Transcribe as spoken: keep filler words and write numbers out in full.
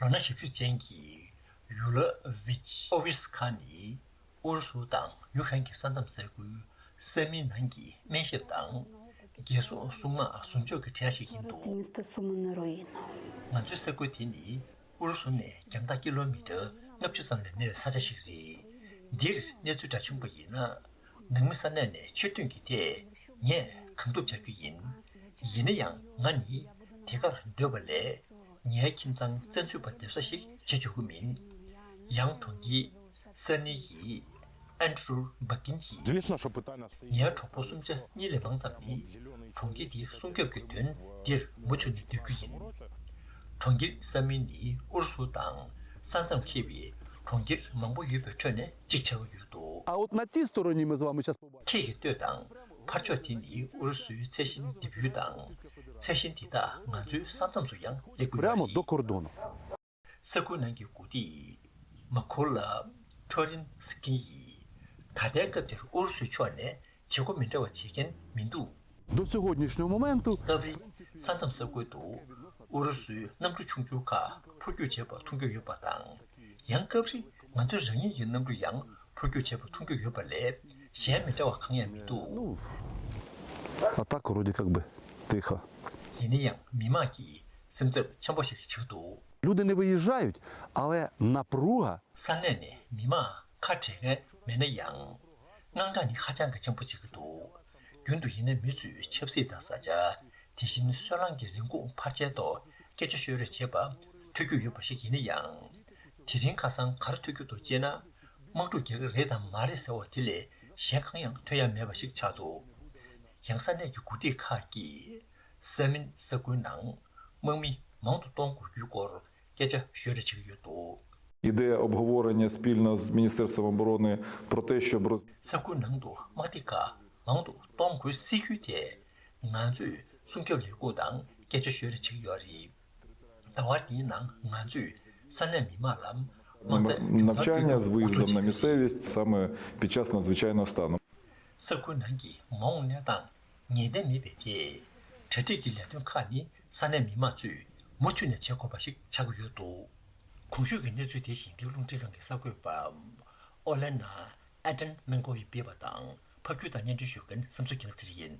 ལོ་ན་བཞི་བཅུ་ཅན་གྱི་ཡུ་ལ་ཝིཆ་ཨོ་ཝིས་ཁ་ནི་ཨུ་རུ་སུ་དང་ཡུ་ཁན་གྱི་ས་མཚམས་ས་ཁུལ་ས་མིན་ནང་གི་སྨན་ཞབས་དང་རྒས་གསོ་སྲུང་དམག་ཟུར་འཇོག་གི་འཕྲེད་ཤིག་ཡིན་འདུག། Sumano Ruino. ང་ཚོའི་ས་ཁུལ་དེ་ནི་ཨུ་རུ་སུ་ནས་རྒྱང་ཐག་ཀི་ལོ་མི་ཊར་ལྔ་བཅུ་ཙམ་ལས་མེད་པའི་ས་ཆ་ཞིག་རེད། འདིར་གནས་ཚུལ་འདྲ་བྱུང་པ་ཡིན་ན། ནང་མི་ས་གནས་ནས་ཕྱིར་ཐོན་གྱི་ཐད་ངས་གང་ཐུབ་བྱ་རྒྱུ་ཡིན། ཡིན་ན་ཡང་ང་ནི་དེ་གར་སྡོད་པ་ལས་ངའི་ཁྱིམ་ཚང་བཙན་འཛུལ་བ་སྡོད་ས་ཞིག་བྱེད་འཇུག་གི་མིན། ཡང་གྲོང་ཁྱེར་ས་ནི་ཡི་ཨན་ཁྲུར་བྷ་ཀིན་གྱིས། Звісно, що питання стає ངའི་གྲོགས་པོ་སུམ་ཆ་གཉིས་ལས་མང་ཙམ་ནི་གྲོང་ཁྱེར་དེའི་སྲུང་སྐྱོབ་ཀྱི་དོན་འདིར་མུ་མཐུད་ནས་སྡོད་རྒྱུ་ཡིན། གྲོང་ཁྱེར་ས་མིན་ནི་ཨུ་རུ་སུ་དང་ས་མཚམས་འཁེལ་བའི་གྲོང་ཁྱེར་མང་པོ་ཡོད་པའི་ཁྲོད་ནས་གཅིག་ཆགས་ཀྱི་ཡོད་འདུག། А от на тій стороні ми з вами зараз побачимо. ཁྱེད་ཀྱིས་ལྟོས་དང་། ཕར་ཕྱོགས་དེ་ནི་ཨུ་རུ་སུའི་ཚད་ཤིང་ལྡེབས་ཡུལ་དང་། ཚད་ཤིང་དེ་དག་ང་ཚོའི་ས་མཚམས་སུ་ཡང་སླེབས་ཀྱི་ཡོད་Прямо до རེད། Кордону. ས་ཁུལ་ནང་གི་འགོ་ཁྲིད་མ་ཁུ་ལ་ཁྲོ་རིན་སི་ཀི་ཡིས། ད་ལྟའི་སྐབས་འདིར་ཨུ་རུ་སུའི་ཕྱོགས་ནས་བྱེད་སྒོ་མི་འདྲ་བ་བྱེད་མཁན་མི་འདུག། До сьогоднішнього моменту. སྐབས་རེ་ས་མཚམས་ས་ཁུལ་དུ་ཨུ་རུ་སུའི་གནམ་གྲུ་ཆུང་ཆུང་ཁག་འཕུར་སྐྱོད་བྱེད་པ་མཐོང་རྒྱུ་ཡོད་པ་དང་། ཡང་སྐབས་རེ་ང་ཚོ་རང་ཉིད་ཀྱི་གནམ་གྲུ་ཡང་འཕུར་སྐྱོད་བྱེད་པ་མཐོང་རྒྱུ་ཡོད་པ་ལས་གཞན་མི་འདྲ་བ་གང་ཡང་མི་འདུག། Ну, а так вроде как бы тихо. ཡིན་ན་ཡང་མི་མང་གིས་སེམས་འཚབ་ཆེན་པོ་ཞིག་བྱེད་འདུག། Люди не виїжджають, але напруга. ས་གནས་ནས་མི་མང་ཁ་བྲལ་མཁན་མེད་ན་ཡང་། དངངས་སྐྲག་ནི་ཧ་ཅང་གི་ཆེན་པོ་བྱེད་ཀྱི་འདུག། རྒྱུན་དུ་ཡིན་ན་མི་ཚོས་ཆབ་སྲིད་དང་བཟའ་བཅའ། དེ་བཞིན་སོལ་རླངས་ཀྱི་རིན་གོང་འཕར་ཆའི་ཐོག་སྐད་ཆ་ཤོད་རེས་བྱེད་པ་ཐོས་རྒྱུ་ཡོད་པ་ཞིག་ཡིན་ན་ཡང་། དེ་རིང་ཁ་སང་ག་རེ་ཐོས་རྒྱུ་འདུག་ཅེ་ན། དམག་འཁྲུག་རྒྱག་གི་རེད་དམ་མ་རེད་ཟེར་བ་དེ་ལས་གཞན་གང་ཡང་ཐོས་ཡ་མེད་པ་ཞིག་ཆགས་འདུག། ཡང་ས་གནས་ཀྱི་འགོ་ཁྲིད་ཁག་གིས་ས་མིན་ས་ཁུལ་ནང་དམག་མི་མང་དུ་གཏོང་དགོས་རྒྱུའི་སྐོར་སྐད་ཆ་ཤོད་རེས་བྱེད་ཀྱི་ཡོད་འདུག། Іде обговорення спільно з Міністерством оборони про те, щоб роз- ས་ཁུལ་ནང་དུ་དམག་སྡེ་ཁག་མང་དུ་གཏོང་དགོས་སྲིད་རྒྱུའི་ཐད་ང་ཚོས་སྲུང་སྐྱོབ་ལས་ཁུངས་དང་སྐད་ཆ་ཤོད་རེས་བྱེད་ཀྱི་ཡོད་རེད། ཟླ་བ་འདིའི་ནང་ང་ཚོས་ས་གནས་མི་མང་ལ་དམག་Н- འཐབ་ཇུས་Навчання з ཀྱི་འགོ་виїздом на курсу. Місцевість саме під час надзвичайного стану. ས་ཁུལ་ནང་གི་མ་འོངས་གནས་སྟངས་ངེས་གཏན་མེད་པའི་ཐད། གྲ་སྒྲིག་གི་ལས་དོན་ཁག་ནི་ས་གནས་མི་མང་ཚོས་མུ་མཐུད་ནས་བྱེད་དགོས་པ་ཞིག་ཆགས་ཀྱི་ཡོད་འདུག། གོང་ཞུས་ཀྱི་གནས་ཚུལ་དེ་བཞིན་དེ་རླུང་འཕྲིན་ཁང་གི་གསར་འགོད་པ་ཨོ་ལེ་ན་ཨེ་ཏན་མེན་གོ་ཡིས་སྤེལ་བ་དང་ཕབ་སྒྱུར་དང་སྙན་སྒྲོན་ཞུ་མཁན་བསམ་གསོ་རྒྱལ་ཚེ་རིང་ཡིན།